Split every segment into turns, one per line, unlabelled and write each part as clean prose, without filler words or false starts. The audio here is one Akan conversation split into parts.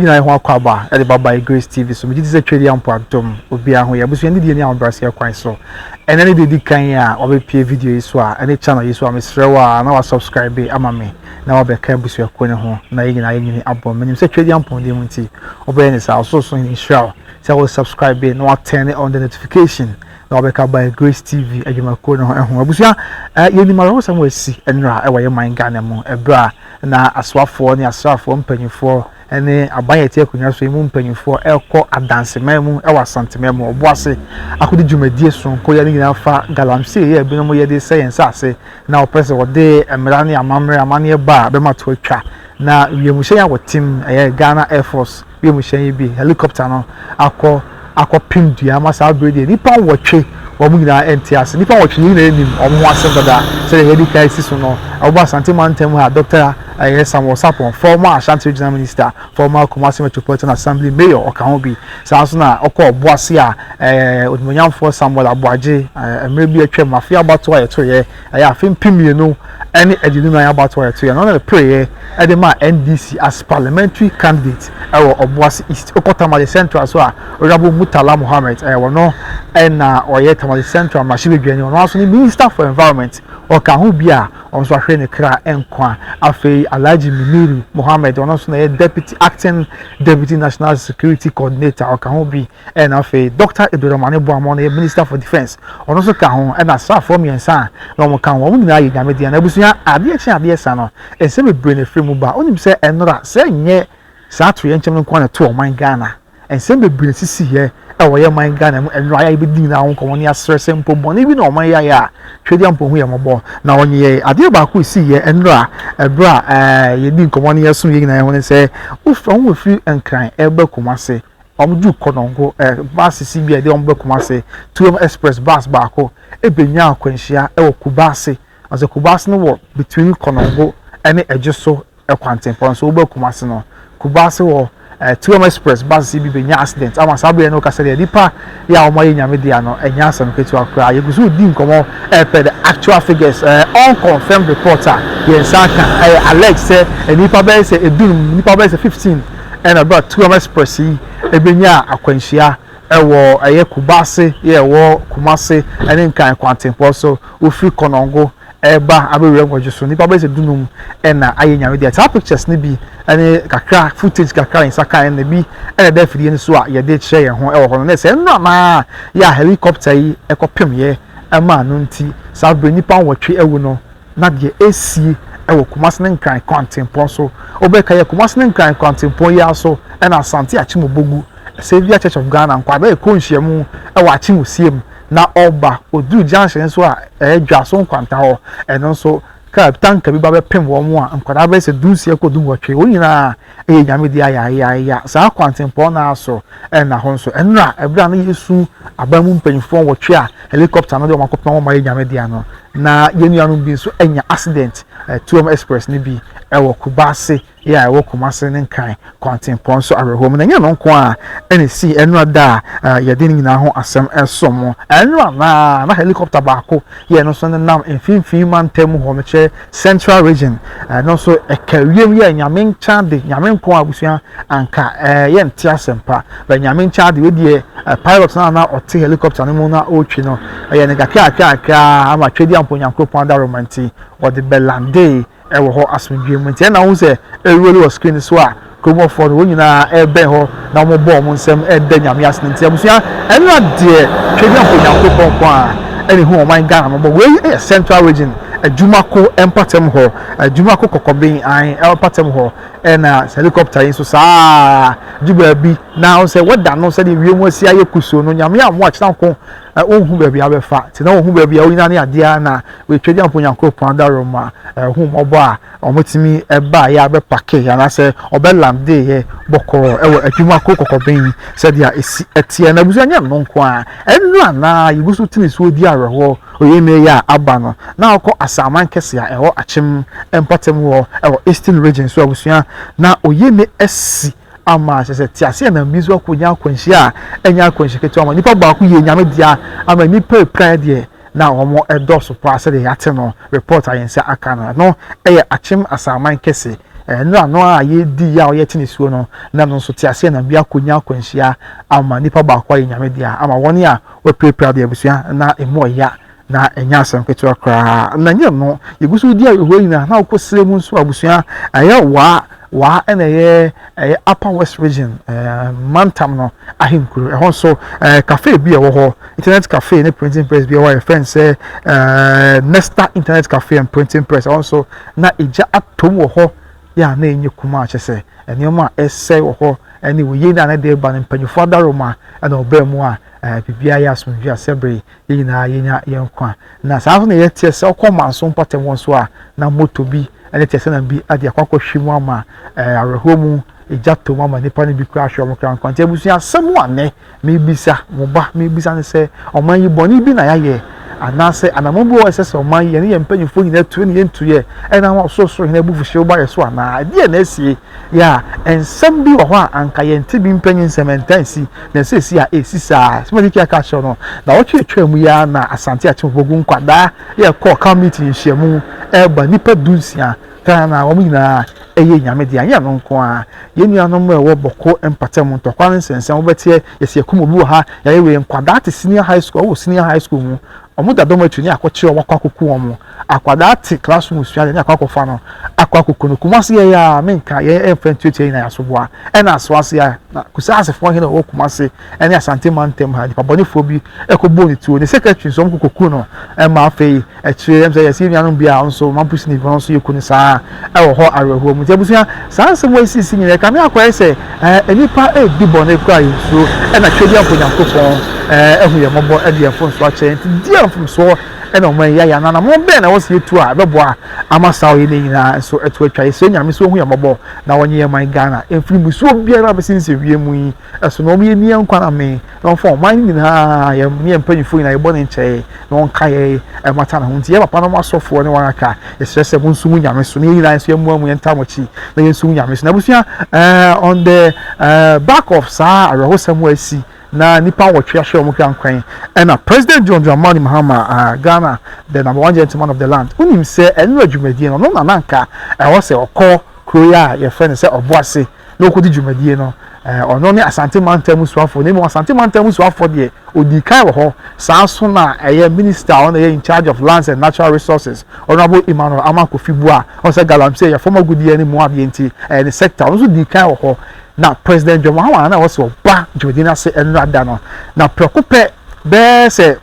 Nyinaa ho akɔ aba de ba by Grace TV so. Megye di sɛ Twɛdi Ampo adom obiara ho yɛ. Abusua ne die ne ahobrɛaseɛ kwan so. Ɛnɛ ne deɛ ɛdi kan a wabɛpie video yi so a ɛne channel yi so a, mesrɛ wo a na wasubscribe ama me na wabɛka abusuakuo no ho na yɛn nyinaa yɛnyini abɔ. Menim sɛ Twɛdi Ampo deɛ mu nti wobɛyɛ ne saa. Ɔsorosoro nhyira wo sɛ wo subscribe na waturn on the notification na wabɛka by Grace TV adwumakuo no ho. Abusua, yɛnim awerɛhosɛm wɔ asi nnora ɛwɔ yɛ man Ghana mu ɛberɛ a na asoafoɔ ne asraafoɔ mpanyinfoɔ ne aban a ɛte akonnwa so yi mu mpanyinfoɔ ɛrekɔ adanseman mu ɛwɔ Asanteman mu Ɔboase akɔdi dwumadie sononko yɛ ne nyinaa fa galamsey yɛ ebinom yɛde sɛ yɛn nsaase na wɔpɛ sɛ wɔde mmara ne amammerɛ amanneɛ ba a bɛma to atwa. Na wiemhyɛn a wɔtem ɛyɛ Ghana Air Force wiemhyɛn yi bi helicopter no akɔ akɔpem dua ama saa abere deɛ nipa 8 wɔn nyinaa nte ase. Nipa 8 yi nyinaa nim wɔn ho asɛm dada sɛdeɛ yɛde kan si so no. Ɛwɔ Asante mantam ha, Dr. ɛyɛ Samuel Sarpong, former Ashanti Regional Minister, former Kumasi Metropolitan Assembly Mayor, ɔka ho bi. Saa nso na ɔkɔ Ɔboase a Onimonyamfoɔ Samuel Aboagye, mmerɛ bi atwam afe abatoɔ a yɛto yɛ ɛyɛ afe 2024 abatoɔ a yɛto yɛ no, ɔno na pere ɛde ma NDC as parliamentary candidate ɛwɔ Ɔboase East. Ɔkɔ Tamale Central so a, Honourable Murtala Muhammed, wɔno ɛna ɔyɛ Tamale Central mmarahyɛbadwani, ɔno nso ne Minister for Environment, ɔka ho bi a ɔno nso ahwɛ ne kra nkwa. Afei Alhaji Miniru Muhammed, ɔno nso na yɛ deputy acting deputy national security coordinator, ɔka ho bi. Ɛna afei Dr. Edward Omane Boamah, ɔno yɛ Minister for Defence, ɔno nso ka ho. Ɛna asraafoɔ 3 a na wɔn ka ho, wɔn nyinaa yɛ Nyame deɛ. Na abusua, adeɛ kye adeɛ sa no, nsɛm bebree na efiri mu ba. Onim sɛ ɛnora sɛ nyɛ saa ato yɛn nkyɛn no nko na to ɔman Ghana, nsɛm bebree sisi yɛ ɛwɔ yɛ man Ghana mu ɛnora ayɛ bɛdi nyinaa ho nkɔmɔ ne asrɛ sɛ mpo bɔne bi na ɔman yɛ ayɛ a, Twɛdi Ampo ho yɛ mmɔbɔ na ɔnyɛ yɛ. Adeɛ baako si yɛ ɛnora ɛberɛ a yɛdi nkɔmɔ ne yɛsom yɛ nyinaa ho ne sɛ wofra wɔn firi Nkran ɛbɛ Kumase, wɔn du Kɔnɔngo bus si bi a yɛde wɔn bɛ Kumase, 2M Express bus baako ebenya akwanhyia ɛwɔ Kubase. Ɔsɛ Kubase no wɔ between Kɔnɔngo ɛne Ɛgye so ɛkwantempɔn so wobɛ Kumase no. Kubase wɔ 2M Express bus bi benya accident ama saa abere no kasa deɛ nipa yɛ a wɔn ayɛ Nyame dea no, ɛnyɛ asɛm ketewa koraa. Yɛgu so di nkɔmɔ ɛpɛ the actual figures. Unconfirmed report a yɛn nsa aka ɛyɛ allege sɛ nipa bɛyɛ sɛ 15, nipa bɛyɛ sɛ 15 ɛna bɛ 2M Express yi ebenya akwanhyia ɛwɔ ɛyɛ Kubase yɛ ɛwɔ Kumase ɛne Nkran kwantempɔn so, ofiri Kɔnɔngo ɛba abɛwura nkɔgye so. Nipa bɛyɛ sɛ 15 ɛna ayɛ Nyame deɛ. Saa pictures ne bi ɛne kakra footage kakra yɛn nsa kan na bi ɛna ɛda afidie no so a yɛde kyerɛ yɛn ho ɛwɔ hɔ no. Na sɛ nnura naa yɛ a helicopter yi ɛkɔpem yɛ ɛma no nti saa abere nipa 8 ɛwu no. Na deɛ esie ɛwɔ Kumase ne Nkran kwantempɔn so, ɔbɛka yɛ Kumase ne Nkran kwantempɔn yi aso ɛna Asante Akyem Obogu Saviour Church of Ghana nkwadaa ɛkɔ nhyiamu ɛwɔ Akyem Osiem na ɔba oduru junction nso a ɛyɛ Dwaso nkwanta hɔ, ɛno nso kaa tanker bi ba bɛpem wɔn a nkwadaa bɛyɛ sɛ 16 kɔ 18, wɔn nyinaa ɛyɛ Nyame di ayayaya. Saa kwantempɔn naa so ɛna hɔ nso ɛnura ɛberɛ a na yɛsu aban mu mpanyinfoɔ 8 a helicopter no de wɔn akɔpem wɔn ayɛ Nyame dea no. Na yɛn nuanom bi nso anya accident, 2M Express ne bi ɛwɔ Kubase yɛ a ɛwɔ Kumase ne Nkran kwantempɔn so. Awerɛhoɔ mu na ɛnyɛ no nko a ɛna si ɛnura da a yɛde ne nyinaa ho asɛm ɛso mo. Ɛnura naa na helicopter baako yɛ no nso nenam mfimfini mantam mu hɔ, mekyerɛ Central Region, ɛno nso ɛka wiem yɛ Nyame nkyɛn de Nyame nko a abusua anka yɛnte asɛmpa bɛ Nyame nkyɛn de wedeɛ pilot na na ɔte helicopter no mu na ɔretwi no ɛyɛ ne kakra kakra kakra ama Twɛdi Ampo Nyankoropɔn adaroma nti wɔde bɛlande ɛwɔ hɔ asomdwe mu. Nti ɛna ho sɛ ɛwuroli wɔ screen so a kuromɔfoɔ no wɔn nyinaa ɛbɛn hɔ na wɔn bɔ wɔn nsam ɛda Nyame ase. Nti abusua, ɛnna deɛ Twɛdi Ampo Nyankoropɔn ko a ɛna ehu ɔman Ghana no bɔ. Wei yɛ Central Region, Adwumako mpatam hɔ, Adwumako Kɔkɔben an mpatam hɔ ɛna helicopter yi nso saa du baabi na sɛ wɔda no sɛdeɛ wiem asi ayɛ kusuo no. Nyame amoa akyena nko wɔnhu baabi abɛfa nti na wɔnhu baabi a wɔnyina ne adeɛ na wɔatwa Ampo Nyankoropɔn adaroma ɛho mmɔbɔ a wɔtumi ɛba yɛ abɛpark anaasɛ ɔbɛlande yɛ bɔkɔɔ ɛwɔ Adwumako Kɔkɔben sɛdeɛ esi ɛteɛ. Na abusua, nyɛ no nko a ɛno anaa yɛgu so tene so di awerɛhoɔ oyɛ ne yɛ a aba no na ɔkɔ Asaman kɛse a ɛwɔ Akyem mpatam hɔ ɛwɔ Eastern Region so. Abusua, na oyɛ ne asi ama kyerɛ sɛ te ase ɛnam bi nso akɔnya akwanhyia a ɛnyɛ akwanhyia ketewa ma nipa baako yɛ Nyame dea ama nipa epira deɛ na wɔn ɛdɔɔso paa sɛdeɛ yɛate no report a yɛn nsa aka no. Ɛno ɛyɛ Akyem Asaman kɛse. Nnora no a yɛredi yaw yɛte nisuo no, na ɛno nso teaseɛnam bi akɔnya akwanhyia ama nipa baako ayɛ Nyame dea, ama wɔn a wɔapirapira de abusua na emu ɔya na ɛnyɛ asɛm ketewa koraa. Na nyɛ no, yɛgu so di awerɛhoɔ nyinaa na wokɔ serɛ mu nso abusua ɛyɛ waa waa ɛna ɛyɛ ɛyɛ Upper West Region ɛɛ mantam no ahenkuro. Ɛhɔ nso ɛɛ cafe bi a ɛwɔ hɔ, internet cafe ne printing press bi a ɛwɔ a yɛfrɛ no sɛ ɛɛ Nesta Internet Cafe and Printing Press. Ɛhɔ nso na egya atom wɔ hɔ yɛ a na ɛnyɛ kumaa, kyɛ sɛ nneɛma a ɛsɛe wɔ hɔ ɛne wɔ yie na ne de ba no mpanyinfoɔ adaroma ɛna ɔbaa mu a ɛɛ biribiara yɛ asomdwe a sɛbere yɛn nyinaa yɛnya yɛn nkwa. Na saa nso na yɛteɛ sɛ ɔkɔ Manso mpɔtam hɔ nso a na moto bi ɛne teaseɛnam bi ade akɔ akɔhwe mu ama ɛɛ awerɛhoɔ mu egya tom ama nipa no bi kura ahwɛ wɔn kura nkwa. Nti abusua, asɛm a nɛ mebisa mo ba mebisa ne sɛ, ɔman yi bɔne bi na yɛayɛ anaasɛ anammɔn bi wɔ ɛsɛ sɛ ɔman yi yɛne yɛn mpanyinfoɔ nyinaa tu ne yɛn tu yɛ ɛna ama ɔsorosoro hene abufuhyew ba yɛ so anaa ɛdeɛ na asie yɛ a nsɛm bi wɔ hɔ a anka yɛn ti bi mpanyin nsɛm ɛnta nsi na ɛsɛsi a esi saa sɛ mɛde aka akyerɛw no na wɔtwe atwa mu yi ara na Asante Akyem gu nkwadaa yɛ kɔɔ camp meeting nhyiamu ɛreba nipa 16 Ghana wɔn nyinaa ɛyɛ Nyame deɛ. Anyɛ no nko a yɛn nuanom a ɛwɔ Bɔko mpatamu ntɔkwa ne nsɛnsɛm wobɛteɛ yɛsi ɛkum obi wɔ ha yɛayɛ wei. Nkwadaa te senior high school, ɛwɔ senior high school mu, wɔn da dɔm akyi ne akɔkyerɛ wɔn akɔ akɔku wɔn. Akwadaa te classroom sua deɛ ne akɔ akɔfa no akɔ akɔku no. Kumase yɛ yɛ a menka yɛn ɛmfa ntuatua nyinaa yɛasoboa ɛna asoase a na kusa asefoɔ hene wɔ Kumase ɛne Asante mantam ha nipa bɔnefoɔ bi ɛkɔbɔ ne tuo ne secretary nso wɔn kɔkɔku no. Ɛma afei akyire ɛm sɛ yɛsi nuanom bi a nso mampusi ne bi nso yɛku no saa ɛwɔ hɔ awerɛhoɔ mu. Nti abusua, saa nsɛm wɔ esisi nyinaa kame akɔyɛ sɛ nipa edi bɔne kura yɛnsuo ɛna twɛdi ampo Nyankopɔn ɛhu yɛn mmɔbɔ ɛde yɛn mfomsoɔ akyɛ. Nti di mfomsoɔ ɛna ɔman yi ayɛ anaa anamɔ bɛn na ɛwɔ sɛ yɛtu a ɛbɛboa ama saa ɔyɛ ne nyinaa nso ɛto atwa? Yɛsrɛ Nyame sɛ ɔhu yɛn mmɔbɔ na wɔnyɛ yɛn man Ghana mfiri musuo biara bɛsensɛ wiem yi ɛso na wɔn yɛ nia nkwa na me na wɔmfa ɔman no nyinaa yɛn ne yɛn mpanyinfoɔ nyinaa yɛbɔ ne nkyɛn na wɔnka yɛn ɛmata ne ho. Nti yɛ papa no asɔfoɔ ne wɔn aka, yɛsrɛ sɛ mo nso mu Nyame so na yɛn nyinaa nso yɛmmoa mu yɛnta mo akyi na yɛn nso mu Nyame so. Na abusua, on the back of saa awerɛhosɛm a asi na nipa 8 ahyɛ wɔn kra nkwan ɛna President John Dramani Mahama, Ghana, the number one gentleman of the land, wonim sɛ ɛno adwumadie no ɔno na nanka ɛwɔ sɛ ɔkɔ kuro yi a yɛfrɛ no sɛ Ɔboase na ɔkɔdi dwumadie no, ɔno ne Asante mantam soafoɔ. Na mmom Asante mantam soafoɔ deɛ ɔdi kan wɔ hɔ. Saa nso na ɛyɛ minister a ɔno yɛ in charge of Lands and Natural Resources, Honourable Emmanuel Armah Kofi Buah, ɔno sɛ galamsey yɛ fam agudeɛ ne mu adeɛ nti ɛyɛ ne sector, ɔno nso di kan wɔ hɔ. Na President John Mahama na ɛwɔ sɛ ɔba dwumadie no ase ɛnora da no na prɛko pɛ bɛɛ sɛ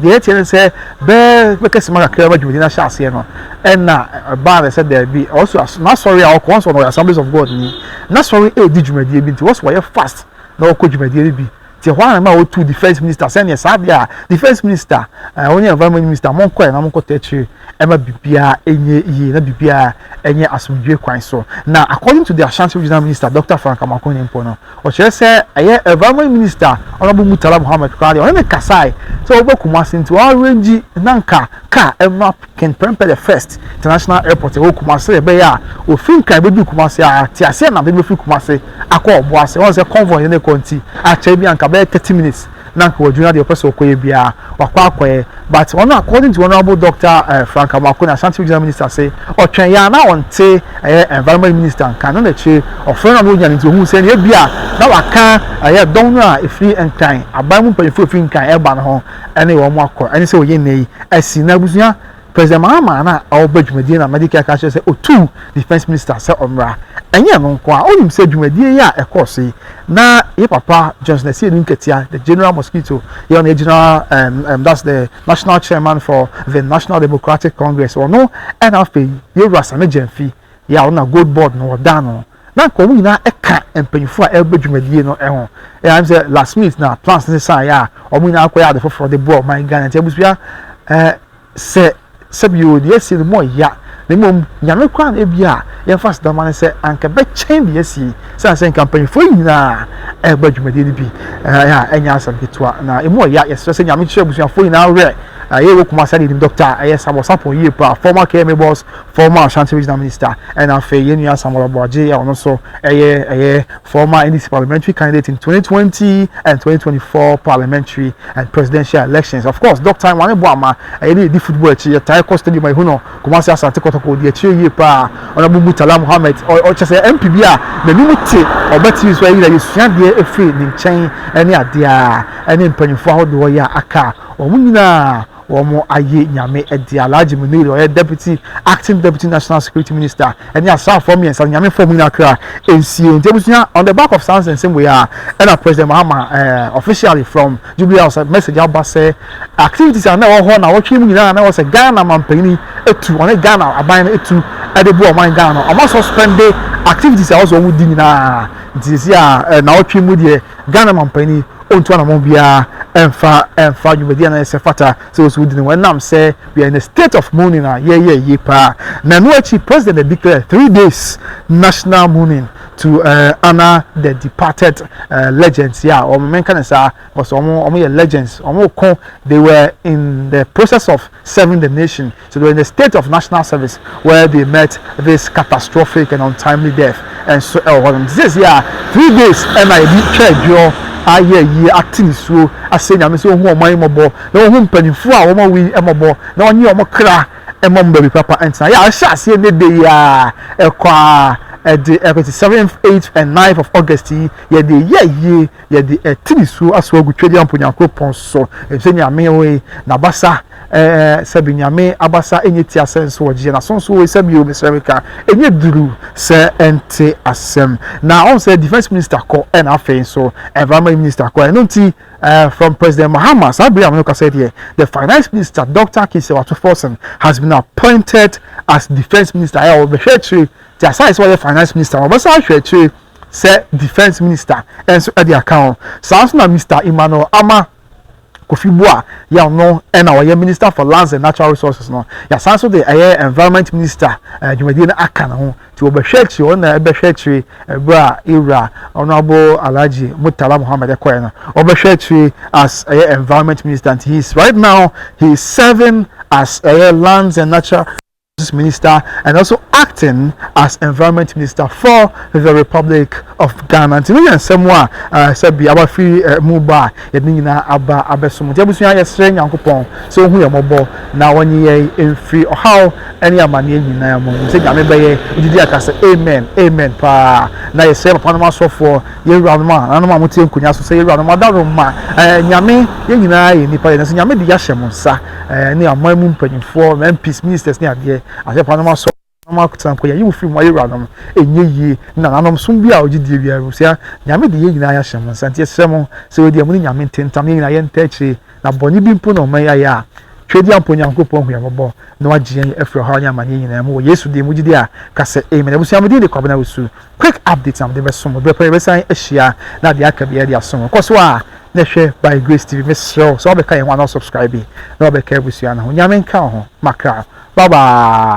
deɛ ɛteɛ ne sɛ bɛɛ bɛkɛ sima kakra ba dwumadie no ahyɛ aseɛ no ɛna ɛbaa ne sɛ daabi, ɔso n'asɔre a ɔkɔ ɔnso ɔno ɔyɛ Assemblies of God ni, n'asɔre ɛredi dwumadie bi nti wɔso wɔyɛ fast na ɔkɔ dwumadie no bi. Nti ɛhɔ ara na wɔtu Defence Minister sɛneɛ saa deɛ a Defence Minister wɔne Environment Minister monkɔ ɛ na monkɔ tɛ akyire ɛma biribiara ɛnyɛ yie na biribiara ɛnyɛ asomdwe kwan so. Na according to the Ashanti Regional Minister, Dr Frank Amoakohene mpo no, ɔkyerɛ sɛ ɛyɛ Environment Minister, Honourable Murtala Muhammed koraa deɛ ɔne ne kasae sɛ wɔbɛ Kumase nti wɔarrange na nka car ɛma King Prempeh the First International Airport ɛwɔ Kumase sɛ ɛbɛyɛ a ofiri Nkran bɛduru Kumase a te aseɛ na bɛfiri Kumase akɔ Ɔboase. Wɔn sɛ convoy ne kɔ nti akyɛ bi anka bɛyɛ 30 minutes na nka waduru na deɛ ɔpɛ sɛ ɔkɔyɛ biara wakɔ akɔyɛ. But ɔno, according to Honourable Dr Frank Amoakohene, Ashanti Regional Minister, sɛ ɔtwɛn yɛ a na ɔnte ɛyɛ Environment Minister nka no n'akyire ɔfrɛ no a na onya no nti ohun sɛ nea ebia na waka ɛyɛ dɔm no a efiri Nkran aban mu mpanyinfoɔ efiri Nkran ɛba no ho ɛne wɔn akɔ ɛne sɛ ɔyɛ nne yi asi. Na abusua, President Mahama na ɔba dwumadie na medical ka kyerɛ sɛ otu Defence Minister sɛ ɔmmra. Ɛnyɛ no nko a, onim sɛ dwumadie yi a ɛkɔɔ so yi na yɛ papa Johnson Asiedu Nketia, the General Mosquito, yɛ ɔno yɛ general, that's the national chairman for the National Democratic Congress, ɔno ɛna afei yɛwura Sammy Gyamfi yɛ a ɔno na Gold Board no ɔda no na nka wɔn nyinaa ɛka mpanyinfoɔ a ɛrebɛ dwumadie no ɛho. Ɛyà sɛ last minute na plans ne san yɛ a wɔn nyinaa akɔyɛ ade foforɔ de boa ɔman Ghana. Nti abusua, sɛ sɛbi o deɛ esi no mu ɔya na mmom Nyame koraa na ebi a yɛmfa sedama ne sɛ anka bɛkyɛn deɛ esi sɛ sɛ nka mpanyinfoɔ nyinaa ɛreba dwumadie no bi ɛɛ a ɛnyɛ asɛm ketewa na emu ɔya. Yɛsrɛ sɛ Nyame kyerɛ abusuafoɔ nyinaa werɛ. Ɛyɛ wɔ Kumasi ade nim Doctor ɛyɛ Samuel Sarpong yie paa, former KMA boss, former Ashanti Regional Minister. Ɛna afei yɛn nua Samuel Aboagye a ɔno nso ɛyɛ former NDC parliamentary candidate in 2020 and 2024 parliamentary and presidential elections. Of course, Dr. Omane Boamah ɛyɛ ne yɛdi football akyi, yɛtae kɔ stadium a, ihu no, Kumasi Asante Kɔtɔkɔ di akyire yie paa. Ɔnabɔ Murtala Muhammed, ɔkyɛ sɛ MP bi a n'anim te ɔbɛtiri so ayi na yɛsua adeɛ efiri ne nkyɛn, ɛne adeɛ a ɛne mpanyinfoɔ ahodoɔ yɛ a aka wɔn nyinaa wɔn ayɛ Nyame ɛdi. Alhaji Munir, ɔyɛ deputy acting deputy national security minister, ɛne asraafoɔ mmiɛnsa, Nyame fɔm nyinaa kra nsie. Nti abusua, on the back of saa nsɛnsɛm wei a, ɛna President Mahama officially from Jubilee House message aba sɛ activities a na ɛwɔ hɔ na wɔtwe mu nyinaa na ɛwɔ sɛ Ghana mampanyin etu ɔne Ghana aban no etu ɛde bu ɔman Ghana no, ɔmo suspend activities a wɔsɔ wɔn di nyinaa. Nti sisi a na wɔtwe mu deɛ, Ghana mampanyin ontu anamɔ biara ɛnfa dwumadi a na ɛsɛ fata sɛ wɔsi wodi ne ho, ɛnam sɛ we are in a state of mourning a yɛyɛ yie paa. Na ɛno akyi, President declare 3 days national mourning to honour the departed legends. Yeah, wɔn mɛnka ne saa because wɔn yɛ legends. Wɔn ko, they were in the process of serving the nation, so they were in a state of national service where they met this catastrophic and untimely death. And so ɛwɔ hɔ nom sisi a 3 days ɛna yɛde twɛ adwo ayɛ yie, ate nisuo asɛ Nyame sɛ ohun ɔman yi mɔbɔ na ohun mpanyinfoɔ a wɔn awi mɔbɔ na wɔnye wɔn kra ɛmɔ mo baabi papa. Ntena yɛ ahyɛ aseɛ ne de yi a ɛkɔ a ɛde ɛkɔti 7th, 8th and 9th of August yi, yɛde yɛ yie, yɛde ɛte nisuo aso agu Twɛdi ampo Nyankopɔn so efisɛ Nyame wei n'abasa sɛbi Nyame abasa enye ti asɛ nso wɔgye na so nso wei sɛbi o mesrɛ ka enye duru sɛ ɛnte asɛm. Na ɔn sɛ defence minister kɔ, ɛna afei nso environment minister kɔ. Ɛno nti from President Mahama saa bere a wɔn kasa deɛ, the finance minister, Dr. Cassiel Ato Forson, has been appointed as defence minister. Ɛyɛ ɔbɛhwɛ akyire ti asan sɛ ɔyɛ finance minister, ɔbɛsan ahwɛ akyire sɛ defence minister ɛnso ɛde aka ho. Saa nso na Mr. Emmanuel Armah Kofi Buah yɛ ɔno ɛna ɔyɛ Minister for Lands and Natural Resources no, yasan so de ɛyɛ environment minister dwumadie no aka ne ho. Nti wɔbɛhwɛ akyire, ɔno na ɛbɛhwɛ akyire ɛberɛ a ewura Honourable Alhaji Murtala Muhammed ɛkɔɛ no, ɔbɛhwɛ akyire as ɛyɛ environment minister. Nti he is right now, he is serving as ɛyɛ lands and natural minister and also acting as environment minister for the Republic of Ghana. Nti no yɛ nsɛm a sɛbi abafiri mu ba a yɛde nyinaa aba abɛsom. Nti abusua, yɛsrɛ Nyankopɔn sɛ ohu yɛn mmɔbɔ na wɔnye yɛn mfiri ɔhaw ne amanneɛ nyinaa mu sɛ Nyame bɛyɛ odidi aka sɛ amen, amen paa. Na yɛsrɛ papa nom, asɔfoɔ, yɛwuranom a nanom a mote nkonnwa so sɛ yɛwuranom adarom ma Nyame, yɛn nyinaa yɛ nipa yɛn nso Nyame de yɛahyɛ mo nsa ne aman mu mpanyinfoɔ, MPs, ministers ne adeɛ asɛ papa nom asɔ nom akotena nkɔ yɛyi wo firi mu ayɛwuranom ɛnyɛ yie na nanom som bi a ɔgye die biara busua. Nyame de yɛn nyinaa yɛahyɛ mo nsa, nti yɛsrɛ mo sɛ wɔdi ɛmo ne Nyame ntentam, yɛn nyinaa yɛnta akyire na bɔne bi mpo na ɔman yɛ ayɛ a, Twɛdi ampo Nyankopɔn hu yɛn mmɔbɔ na wagye yɛn afiri ɔhaw ne amanneɛ nyinaa mu wɔ Yesu din mu. Gyidi a ka sɛ amen. Abusua, mo din de Kwabena Wusu. Quick update na mede bɛsom berɛ pɛ, yɛbɛsan ahyia na adeɛ aka biara de asom. Kɔ so a na hwɛ By Grace TV. Mesrɛ wo sɛ wobɛka yɛn ho ana subscribe na wabɛka abusua no ho. Nyame nka wo ho makra. Bye bye.